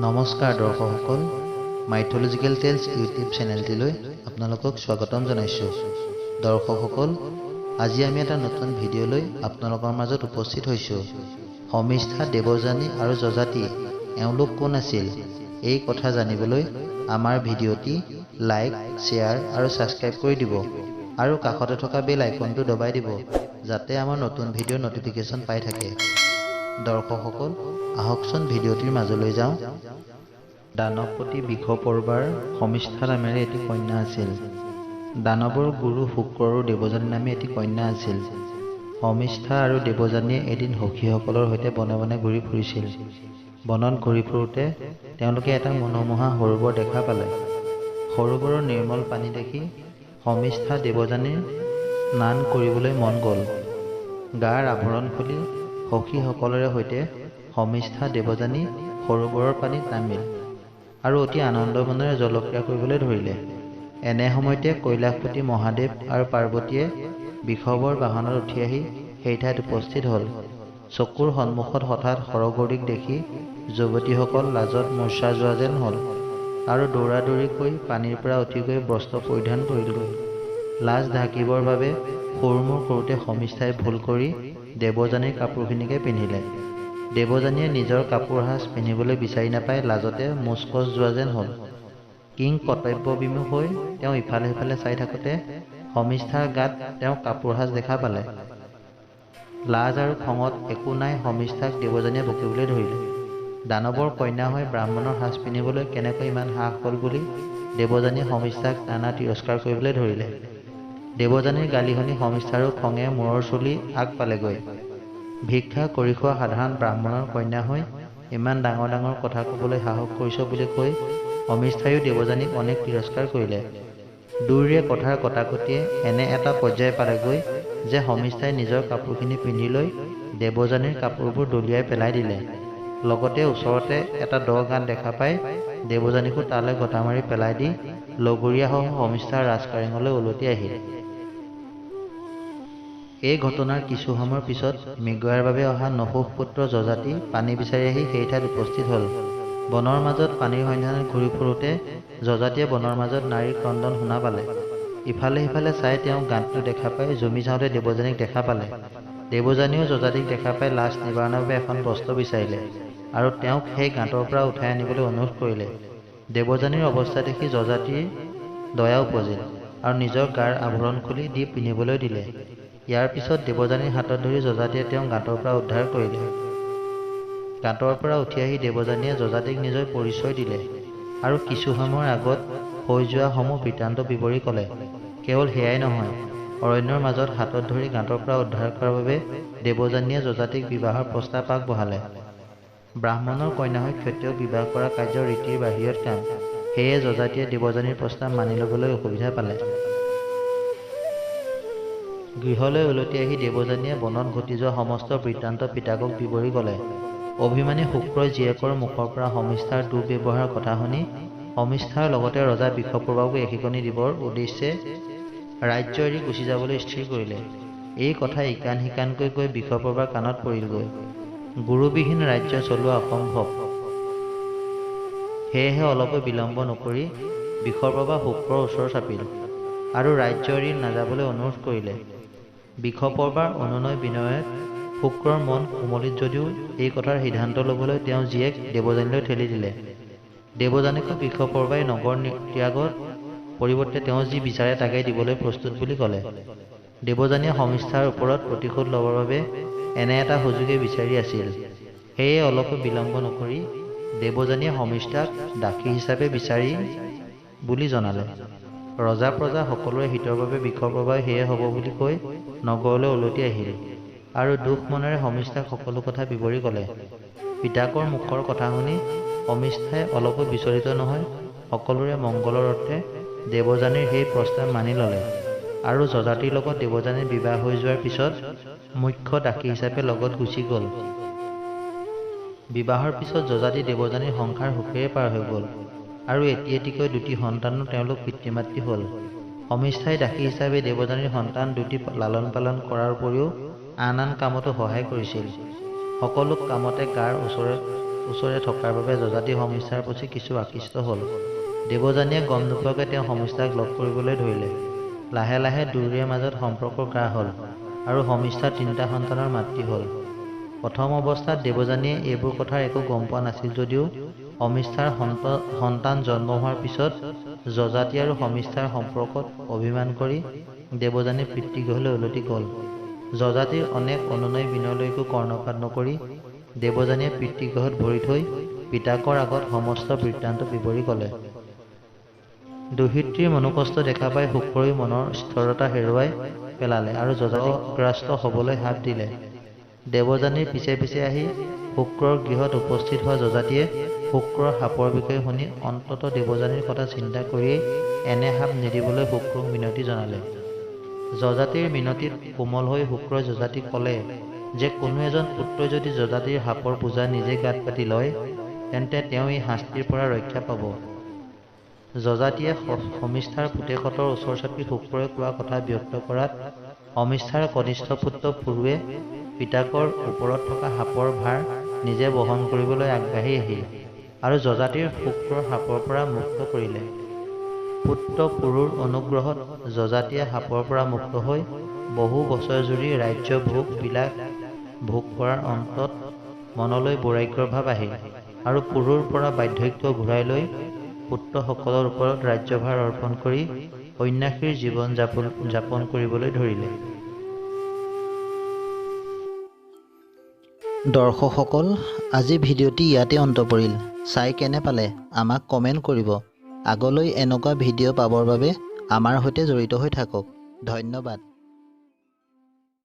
নমস্কাৰ দৰ্শকসকল, mythological tales YouTube চেনেলটিলৈ আপোনালোকক স্বাগতম জনাইছোঁ। দৰ্শকসকল, আজি আমি এটা নতুন ভিডিঅ' লৈ আপোনালোকৰ মাজত উপস্থিত হৈছোঁ। শৰ্মিষ্ঠা, দেৱযানী আৰু যযাতি এওঁলোক কোন আছিল, এই কথা জানিবলৈ আমাৰ ভিডিঅ'টি লাইক, শ্বেয়াৰ আৰু ছাবস্ক্ৰাইব কৰি দিব আৰু কাষতে থকা বেল আইকনটো দবাই দিব, যাতে আমাৰ নতুন ভিডিঅ'ৰ ন'টিফিকেশ্যন পাই থাকে। দৰ্শকসকল, আহকচোন ভিডিঅ'টিৰ মাজলৈ যাওঁ। দানৱপতি বৃষপৰ্বাৰ শৰ্মিষ্ঠা নামেৰে এটি কন্যা আছিল। দানৱৰ গুৰু শুক্ৰৰো দেৱযানী নামে এটি কন্যা আছিল। শৰ্মিষ্ঠা আৰু দেৱযানীয়ে এদিন সখীসকলৰ সৈতে বনে বনে ঘূৰি ফুৰিছিল। বনত ঘূৰি ফুৰোঁতে তেওঁলোকে এটা মনোমোহা সৰোবৰ দেখা পালে। সৰোবৰৰ নিৰ্মল পানী দেখি শৰ্মিষ্ঠা দেৱযানীৰ স্নান কৰিবলৈ মন গ'ল। গাৰ আভৰণ খুলি সখীসকলৰে সৈতে শৰ্মিষ্ঠা দেৱযানী সৰোবৰৰ পানীত নামিল আৰু অতি আনন্দ মনেৰে জলক্ৰীড়া কৰিবলৈ ধৰিলে। এনে সময়তে কৈলাসপতি মহাদেৱ আৰু পাৰ্বতীয়ে বৃষভৰ বাহনত উঠি আহি সেই ঠাইত উপস্থিত হ'ল। চকুৰ সন্মুখত হঠাৎ হৰগৌৰীক দেখি যুৱতীসকল লাজত মূৰ্ছা যোৱা যেন হ'ল আৰু দৌৰাদৌৰিকৈ পানীৰ পৰা উঠি গৈ বস্ত্ৰ পৰিধান কৰিলগৈ। লাজ ঢাকিবৰ বাবে হুৰমূৰ কৰোঁতে শৰ্মিষ্ঠাই ভুল কৰি দেৱযানীৰ কাপোৰখিনিকে পিন্ধিলে। দেৱযানীয়ে নিজৰ কাপোৰ সাজ পিন্ধিবলৈ বিচাৰি নাপাই লাজতে মুচকচ যোৱা যেন হ'ল। কিং কৰ্তব্যবিমুখ হৈ তেওঁ ইফালে সিফালে চাই থাকোঁতে শৰ্মিষ্ঠাৰ গাত তেওঁ কাপোৰ সাজ দেখা পালে। লাজ আৰু খঙত একো নাই শৰ্মিষ্ঠাক দেৱযানীয়ে বকিবলৈ ধৰিলে। দানৱৰ কন্যা হৈ ব্ৰাহ্মণৰ সাজ পিন্ধিবলৈ কেনেকৈ ইমান সাহ হ'ল বুলি দেৱযানীয়ে শৰ্মিষ্ঠাক নানা তিৰস্কাৰ কৰিবলৈ ধৰিলে। দেৱযানীৰ গালি শুনি শৰ্মিষ্ঠাৰো খঙে মূৰৰ চুলি আগ পালেগৈ। ভিক্ষা কৰি খোৱা সাধাৰণ ব্ৰাহ্মণৰ কন্যা হৈ ইমান ডাঙৰ ডাঙৰ কথা ক'বলৈ সাহস কৰিছ বুলি কৈ শৰ্মিষ্ঠায়ো দেৱযানীক অনেক তিৰস্কাৰ কৰিলে। দুয়োৰে কথাৰ কটাকটিয়ে এনে এটা পৰ্যায় পালেগৈ যে শৰ্মিষ্ঠাই নিজৰ কাপোৰখিনি পিন্ধি লৈ দেৱযানীৰ কাপোৰবোৰ দলিয়াই পেলাই দিলে। লগতে ওচৰতে এটা দ গাঁত দেখা পাই দেৱযানীকো তালৈ গতা মাৰি পেলাই দি লগৰীয়াসহ শৰ্মিষ্ঠাৰ ৰাজকাৰেঙলৈ উলটি আহিল। এই ঘটনাৰ কিছু সময়ৰ পিছত মৃগয়াৰ বাবে অহা নহুষ পুত্ৰ যযাতি পানী বিচাৰি আহি সেই ঠাইত উপস্থিত হ'ল। বনৰ মাজত পানীৰ সন্ধানত ঘূৰি ফুৰোঁতে যযাতিয়ে বনৰ মাজত নাৰীৰ ক্ৰন্দন শুনা পালে। ইফালে সিফালে চাই তেওঁ গাঁতটো দেখা পাই জুমি চাওঁতে দেৱযানীক দেখা পালে। দেৱযানীয়েও যযাতিক দেখা পাই লাজ নিবাৰণৰ বাবে এখন বস্ত্ৰ বিচাৰিলে আৰু তেওঁক সেই গাঁতৰ পৰা উঠাই আনিবলৈ অনুৰোধ কৰিলে। দেৱযানীৰ অৱস্থা দেখি যযাতিৰ দয়া উপজিল আৰু নিজৰ গাৰ আভৰণ খুলি দি পিন্ধিবলৈ দিলে। ইয়াৰ পিছত দেৱযানীৰ হাতত ধৰি যযাতিয়ে তেওঁক গাঁতৰ পৰা উদ্ধাৰ কৰিলে। গাঁতৰ পৰা উঠি আহি দেৱযানীয়ে যযাতিক নিজৰ পৰিচয় দিলে আৰু কিছু সময়ৰ আগত হৈ যোৱা সমূহ বৃত্তান্ত বিৱৰি ক'লে। কেৱল সেয়াই নহয়, অৰণ্যৰ মাজত হাতত ধৰি গাঁতৰ পৰা উদ্ধাৰ কৰাৰ বাবে দেৱযানীয়ে যযাতিক বিবাহৰ প্ৰস্তাৱ আগবঢ়ালে। ব্ৰাহ্মণৰ কন্যা হৈ ক্ষত্ৰিয়ক বিবাহ কৰা কাৰ্য ৰীতিৰ বাহিৰত কাম, সেয়ে যযাতিয়ে দেৱযানীৰ প্ৰস্তাৱ মানি ল'বলৈ অসুবিধা পালে। গৃহলৈ উলটি আহি দেৱযানীয়ে বনত ঘটি যোৱা সমস্ত বৃত্তান্ত পিতাকক বিৱৰি ক'লে। অভিমানী শুক্ৰই জীয়েকৰ মুখৰ পৰা শৰ্মিষ্ঠাৰ দুৰ্ব্যৱহাৰৰ কথা শুনি শৰ্মিষ্ঠাৰ লগতে ৰজা বৃষপৰ্বাকো এশিকনি দিবৰ উদ্দেশ্যে ৰাজ্য এৰি গুচি যাবলৈ স্থিৰ কৰিলে। এই কথা ইকাণ সিকাণকৈ গৈ বৃষপৰ্বাৰ কাণত পৰিলগৈ। গুৰুবিহীন ৰাজ্য চলোৱা অসম্ভৱ, সেয়েহে অলপো বিলম্ব নকৰি বৃষপৰ্বা শুক্ৰৰ ওচৰ চাপিল আৰু ৰাজ্য এৰি নাযাবলৈ অনুৰোধ কৰিলে। বৃষপৰ্বাৰ অনুনয় বিনয়ত শুক্ৰৰ মন কোমলিত যদিও এই কথাৰ সিদ্ধান্ত ল'বলৈ তেওঁ জীয়েক দেৱযানীলৈ ঠেলি দিলে। দেৱযানীকো বৃষপৰ্বাই নগৰ ত্যাগৰ পৰিৱৰ্তে তেওঁ যি বিচাৰে তাকে দিবলৈ প্ৰস্তুত বুলি ক'লে। দেৱযানীয়ে শৰ্মিষ্ঠাৰ ওপৰত প্ৰতিশোধ ল'বৰ বাবে এনে এটা সুযোগেই বিচাৰি আছিল, সেয়ে অলপো বিলম্ব নকৰি দেৱযানীয়ে শৰ্মিষ্ঠাক দাসী হিচাপে বিচাৰি বুলি জনালে। ৰজা প্ৰজা সকলোৰে হিতৰ বাবে বৃষপৰ্বাই সেয়ে হ'ব বুলি কৈ নগৰলৈ উলটি আহিল আৰু দুখ মনেৰে শৰ্মিষ্ঠাক সকলো কথা বিৱৰি ক'লে। পিতাকৰ মুখৰ কথা শুনি শৰ্মিষ্ঠাই অলপো বিচলিত নহৈ সকলোৰে মংগলৰ অৰ্থে দেৱযানীৰ সেই প্ৰস্তাৱ মানি ল'লে আৰু যযাতিৰ লগত দেৱযানীৰ বিবাহ হৈ যোৱাৰ পিছত মুখ্য দাসী হিচাপে লগত গুচি গ'ল। বিবাহৰ পিছত যযাতি দেৱযানীৰ সংসাৰ সুখেৰে পাৰ হৈ গ'ল আৰু এটি এটিকৈ দুটি সন্তানো তেওঁলোক পিতৃ মাতৃ হ'ল। শৰ্মিষ্ঠাই দাসী হিচাপে দেৱযানীৰ সন্তান দুটি লালন পালন কৰাৰ উপৰিও আন আন কামতো সহায় কৰিছিল। সকলো কামতে গাৰ ওচৰত ওচৰে থকাৰ বাবে যযাতি শৰ্মিষ্ঠাৰ প্ৰতি কিছু আকৃষ্ট হ'ল। দেৱযানীয়ে গম নোপোৱাকৈ তেওঁ শৰ্মিষ্ঠাক লগ কৰিবলৈ ধৰিলে। লাহে লাহে দুয়োৰে মাজত সম্পৰ্ক গাঢ় হ'ল আৰু শৰ্মিষ্ঠা তিনিটা সন্তানৰ মাতৃ হ'ল। প্ৰথম অৱস্থাত দেৱযানীয়ে এইবোৰ কথাৰ একো গম পোৱা নাছিল যদিও শৰ্মিষ্ঠাৰ সন্তান জন্ম হোৱাৰ পিছত যযাতি আৰু শৰ্মিষ্ঠাৰ সম্পৰ্কত অভিমান কৰি দেৱযানী পিতৃগৃহলৈ উলটি গ'ল। যযাতিৰ অনেক অনুনয় বিনয়লৈকো কৰ্ণপাত নকৰি দেৱযানীয়ে পিতৃগৃহত ভৰি থৈ পিতাকৰ আগত সমস্ত বৃত্তান্ত বিৱৰি ক'লে। দুহিতৃৰ মনোকষ্ট দেখা পাই শুক্ৰয়ো মনৰ স্থিৰতা হেৰুৱাই পেলালে আৰু যযাতিগ্ৰস্ত হ'বলৈ হাত দিলে। দেৱযানীৰ পিছে পিছে আহি শুক্ৰৰ গৃহত উপস্থিত হোৱা যযাতিয়ে শুক্ৰৰ শাপৰ বিষয়ে শুনি অন্ততঃ দেৱযানীৰ কথা চিন্তা কৰিয়েই এনে শাপ নিদিবলৈ শুক্ৰক মিনতি জনালে। যযাতিৰ মিনতিত কোমল হৈ শুক্ৰই যযাতিক ক'লে যে কোনো এজন পুত্ৰই যদি যযাতিৰ শাপৰ বোজা নিজে গাত পাতি লয়, তেন্তে তেওঁ এই শাস্তিৰ পৰা ৰক্ষা পাব। যযাতিয়ে শৰ্মিষ্ঠাৰ পুতেকহঁতৰ ওচৰ চাপি শুক্ৰই কোৱা কথা ব্যক্ত কৰাত শৰ্মিষ্ঠাৰ কনিষ্ঠ পুত্ৰ পুৰুৱে পিতাকৰ ওপৰত থকা শাপৰ ভাৰ নিজে বহন কৰিবলৈ আগবাঢ়ি আহিল আৰু যযাতিৰ শুক্ৰৰ শাপৰ পৰা মুক্ত কৰিলে। পুত্ৰ পুৰুৰ অনুগ্ৰহত যযাতিয়ে শাপৰ পৰা মুক্ত হৈ বহু বছৰ জুৰি ৰাজ্য ভোগ বিলাস ভোগ কৰাৰ অন্তত মনলৈ বৈৰাগ্যৰ ভাৱ আহিল আৰু পুৰুৰ পৰা বাৰ্ধক্য ঘূৰাই লৈ পুত্ৰসকলৰ ওপৰত ৰাজ্যভাৰ অৰ্পণ কৰি সন্ন্যাসীৰ জীৱন যাপন কৰিবলৈ ধৰিলে। দৰ্শকসকল, আজি ভিডিঅ'টি ইয়াতে অন্ত পৰিল। চাই কেনে পালে আমাক কমেণ্ট কৰিব। আগলৈ এনেকুৱা ভিডিঅ' পাবৰ বাবে আমাৰ সৈতে জড়িত হৈ থাকক। ধন্যবাদ।